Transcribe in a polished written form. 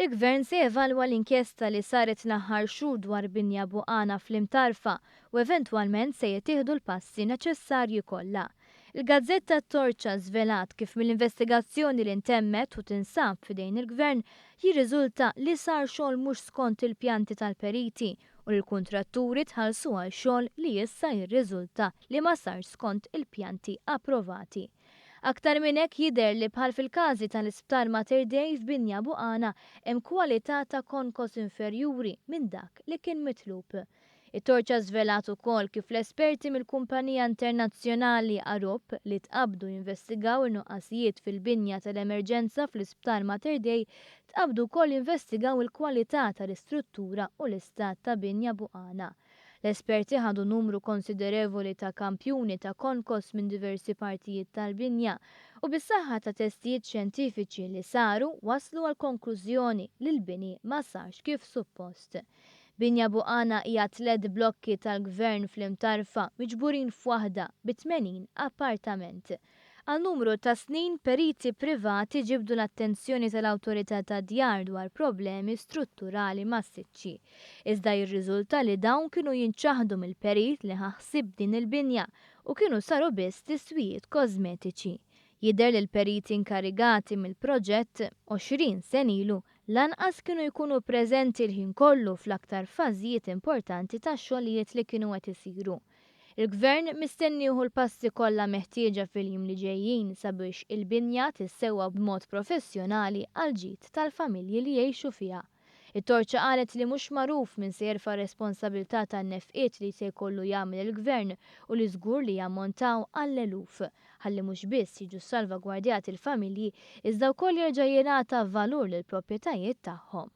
Il-Gvern se jevalwa l-inkjesta li saret l-aħħar xhur dwar binja Buqana fl-Imtarfa u eventwalment se jittieħdu l-passi neċessarji kollha. Il-gazzetta Torċa żvelat kif mill-investigazzjoni li ntemmet u tinsab f'idejn il-Gvern jirriżulta li sar xogħol mhux skont il-pjanti tal-periti u li l-kuntratturi tħallsu għal xogħol li issa jirriżulta li ma sarx skont il-pjanti approvati. Aktar minn hekk, jidher li bħal fil-każi tal-Isptar Mater Dei, f'Binja Buqana hemm kwalità ta' konkos inferjuri minn dak li kien mitlub. It-Torċa żvelat ukoll kif l-esperti mill-kumpanija internazzjonali Arup li tqabbdu jinvestigaw in-nuqqasijiet fil-binja tal-emerġenza fl-Isptar Mater Dei tqabbdu wkoll jinvestigaw il-kwalità tal-istruttura u l-istat ta' Binja Buqana. L-esperti ħadu numru konsiderevoli ta' kampjuni ta' konkos minn diversi partijiet tal-binja u bis-saħħa ta' testijiet xjentifiċi li saru waslu għal konklużjoni li l-bini ma sarx kif suppost. Binja Buqana hija tliet blokki tal-Gvern fl-Imtarfa miġburin f'waħda bi 80 appartament. Għal numru ta' snin, periti privati ġibdu l-attenzjoni tal-Awtorità tad-Djar dwar problemi strutturali massiċċi. Iżda jirriżulta li dawn kienu jinċaħdu mill-perit li ħa ħsieb din il-binja u kienu saru biss tiswijiet kosmetiċi. Jidher li l-periti inkarigati mill-proġett, 20 sena ilu, lanqas kienu jkunu preżenti l-ħin kollu fl-aktar fażijiet importanti tax-xogħlijiet li kienu qed isiru. Il-Gvern mistenni jieħu l-passi kollha meħtieġa fil-jiem li ġejjin sabiex il-binja tissewwa b'mod professjonali għal ġid tal-familji li jgħixu fiha. It-Torċa qalet li mhux magħruf min se jerfa' responsabilità tan-nefqiet li se jkollu jagħmel il-Gvern u li żgur li jammontaw għall-eluf, ħalli mhux biss jiġu salvagwardjati l-familji iżda wkoll jerġa' jingħata valur lill-proprjetajiet tagħhom.